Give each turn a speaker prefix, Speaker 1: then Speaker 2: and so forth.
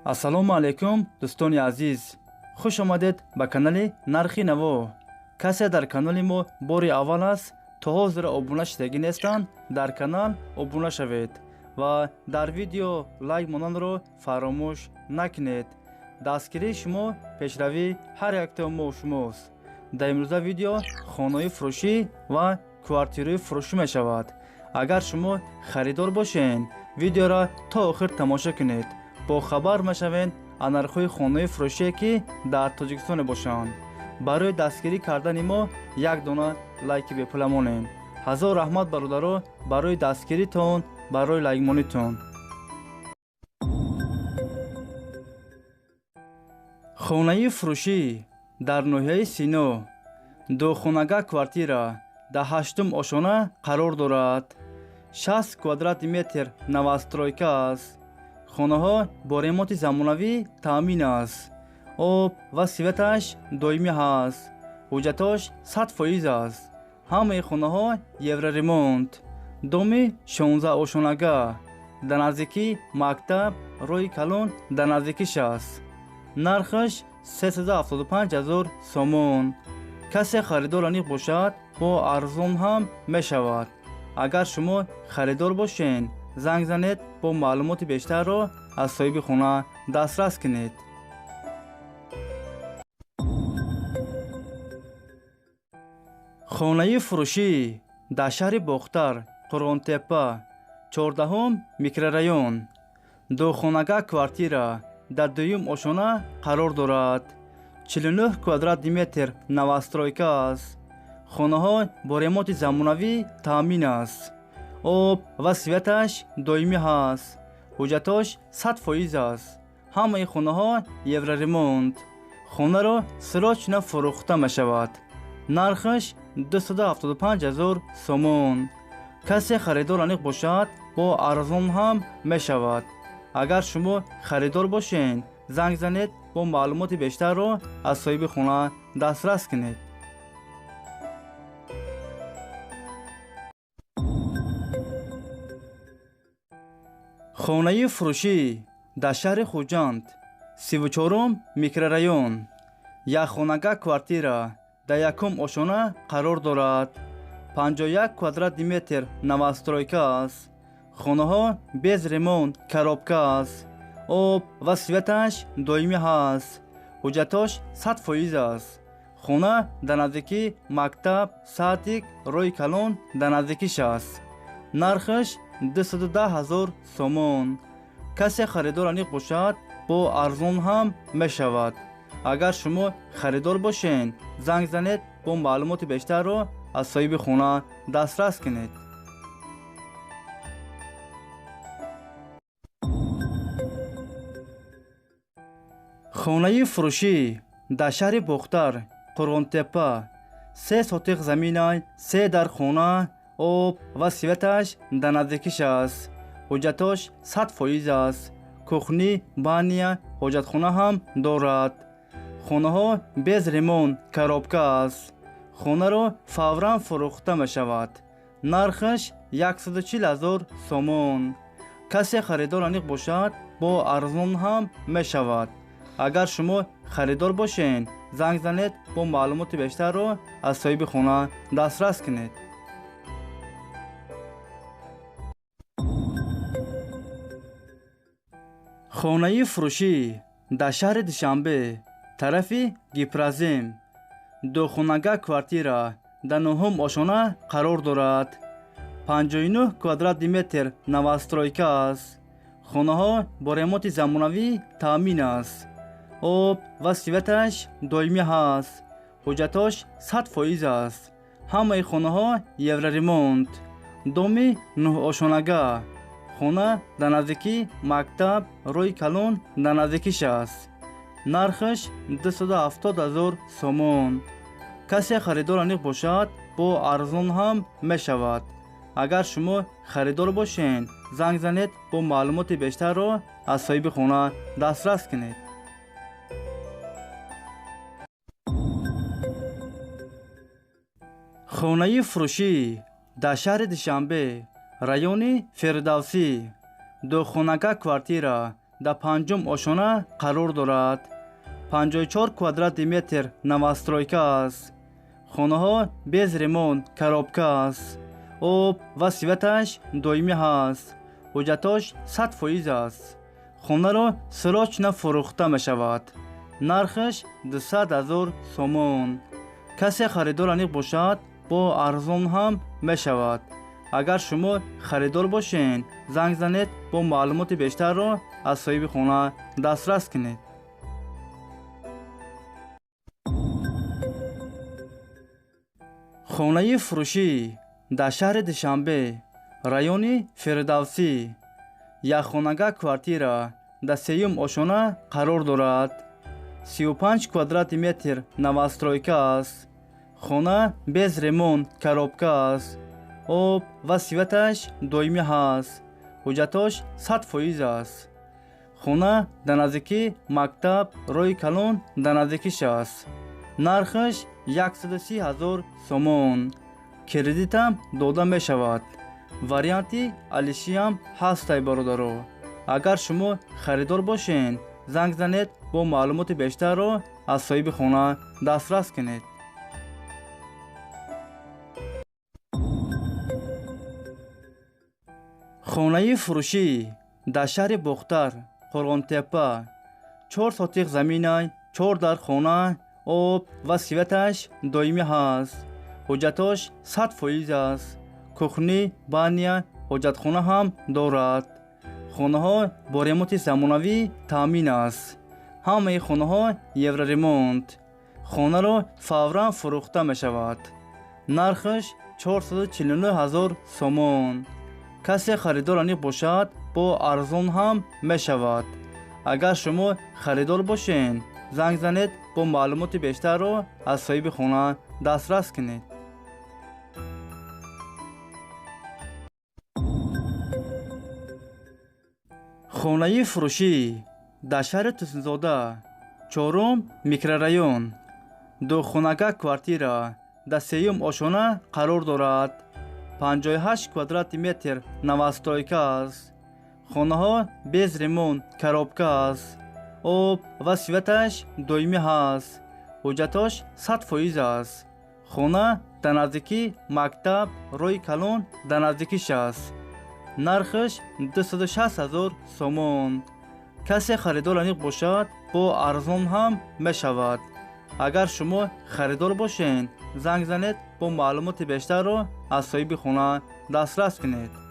Speaker 1: Ассалому алайкум, дӯстони азиз, хуш омадед ба канали Нархи Наво. Касе дар канали мо бори аввал аст, то ҳозир обуна шудагӣ нестанд, дар канал обуна шавед ва дар видео лайк монанро фаромӯш накунед. Дастгирии шумо пешравии ҳар яктаи мо шумост. Дар имрӯза видео хонаҳои фурӯшӣ ва квартираҳои фурӯшӣ мешавад. Агар шумо харидор бошед, видеоро то охир тамошо кунед, бохабар мешавед аз нархҳои хонаҳои фурӯшие, ки дар Тоҷикистон мебошанд. Барои дастгирӣ кардани мо як дона лайки бепула монед. Ҳазор раҳмат, бародаро, барои дастгиритон, барои лайкмонитон. Хонаи фурӯшӣ дар ноҳияи Сино, духонага квартира дар ҳаштум ошона қарор дорад. 60 квадрати метр новостройка аст. Хонаҳо бо ремонти замонавӣ таъмин аст. Об ва светаш доимӣ ҳаст. Ҳуҷҷатош 100% аст. Ҳамаи хонаҳо евроремонт. Доми 16 ошонага дар наздикии мактаб, роҳи калон дар наздикиш аст. Нархаш 375 ҳазор сомон. Касе харидор аниқ бошад, бо арзон ҳам мешавад. Агар шумо харидор бошед, занг занед, бо маълумоти бештарро аз соҳиби хона дастрас кунед. Хонаи фурӯшӣ дар шаҳри Бохтар, Қурғонтеппа, 14-ум микрорайон, духонага квартира дар дуюм ошона қарор дорад. 49 квадрати метр новостройка аст. Хонаҳо бо ремонти замонавӣ таъмин аст. Об ва светаш доимӣ ҳаст. Ҳуҷҷатош 100% аст. Ҳамаи хонаҳо евроремонт. Хонаро срочно фурӯхта мешавад. Нархаш 275 ҳазор сомон. Касе харидор аниқ бошад, бо арзон ҳам мешавад. Агар шумо харидор бошед, занг занед, бо маълумоти бештарро аз соҳиби хона дастрас кунед. Хонаи фурӯшӣ дар шаҳри Хуҷанд, 34-ум микрорайон, якхонага квартира дар якум ошона қарор дорад. 51 квадрати метр новостройка аст. Хонаҳо без ремонт, коробка аст. Об ва светаш доимӣ ҳаст. Ҳуҷҷатош 100% аст. Хона дар наздикии мактаб, садик, роҳи калон дар наздикиш аст. Нархаш 210 ҳазор сомон. Касе харидор аниқ бошад, бо арзон ҳам мешавад. Агар шумо харидор бошед, занг занед, бо маълумоти бештарро аз соҳиби хона дастрас кунед. Хонаи фурӯшӣ дар шаҳри Бохтар, Қурғонтеппа, се сотиқ замина, се дар хона, об ва светаш дар наздикиш аст. Ҳуҷҷатош 100% аст. Кухни, баня, ҳоҷатхона ҳам дорад. Хонаҳо без ремонт, коробка аст. Хонаро фавран фурӯхта мешавад. Нархаш 140 ҳазор сомон. Касе харидор аниқ бошад, бо арзон ҳам мешавад. Агар шумо харидор бошед, занг занед, бо маълумоти бештарро аз соҳиби хона дастрас кунед. Хонаи фурӯшӣ дар шаҳри Душанбе, тарафи Гипрозем, духонага квартира дар нуҳум ошона қарор дорад. 59 квадрати метр новостройка аст. Хонаҳо бо ремонти замонавӣ таъмин аст. Об ва светаш доимӣ ҳаст. Ҳуҷҷатош 100% аст. Ҳамаи хонаҳо евроремонт. Доми нӯҳошонага. Хона дар наздикии мактаб, роҳи калон дар наздикиш аст. Нархаш 270 ҳазор сомон. Касе харидор аниқ бошад, бо арзон ҳам мешавад. Агар шумо харидор бошед, занг занед, бо маълумоти бештарро аз соҳиби хона дастрас кунед. Хонаи фурӯшӣ дар шаҳри Душанбе, райони Фирдавсӣ, духонага квартира дар панҷум ошона қарор дорад. 54 квадрати метр новостройка аст. Хонаҳо без ремонт, коробка аст. Об ва светаш доимӣ ҳаст. Ҳуҷҷатош 100% аст. Хонаро срочно фурӯхта мешавад. Нархаш 200 000 сомон. Касе харидор аниқ бошад, бо арзон ҳам мешавад. Агар шумо харидор бошед, занг занед, бо маълумоти бештарро аз соҳиби хона дастрас кунед. Хонаи фурӯшӣ дар шаҳри Душанбе, райони Фирдавсӣ, якхонага квартира дар сеюм ошона қарор дорад. 35 квадрати метр новостройка аст. Хона без ремонт, коробка аст. Об ва светаш доимӣ ҳаст. Ҳуҷҷатош 100% аст. Хона дар наздикии мактаб, роҳи калон дар наздикиш аст. Нархаш 130 000 сомон. Кредитам дода мешавад. Варианти алишиам ҳастай, бародаро. Агар шумо харидор бошед, занг занед, бо маълумоти бештарро аз соҳиби хона дастрас кунед. Хонаи фурӯшӣ дар шаҳри Бохтар, Қурғонтеппа, 4 сотиқ заминай, 4 дар хона, об ва светаш доимӣ ҳаст. Ҳуҷҷатош 100% аст. Кухни, баня, ҳоҷатхона ҳам дорад. Хонаҳо бо ремонти замонавӣ таъмин аст. Ҳамаи хонаҳо евроремонт. Хонаро фавран фурӯхта мешавад. Нархаш 449 000 сомон. Касе харидор аниқ бошад, бо арзон ҳам мешавад. Агар шумо харидор бошед, занг занед, бо маълумоти бештарро аз соҳиби хона дастрас кунед. Хонаи фурӯшӣ дар шаҳри Тусинзода, чорум микрорайон, духонага квартира дар сеюм ошона қарор дорад. 58 квадрати метр новостройка аст. Хонаҳо без ремонт, коробка аст. Об ва светаш доимӣ ҳаст. Ҳуҷҷатош 100% аст. Хона дар наздикии мактаб, роҳи калон дар наздикиш аст. Нархаш 260 000 сомон. Касе харидор аниқ бошад, бо арзон ҳам мешавад. Агар шумо харидор бошед, занг занед, бо маълумоти бештарро аз соҳиби хона дастрас кунед.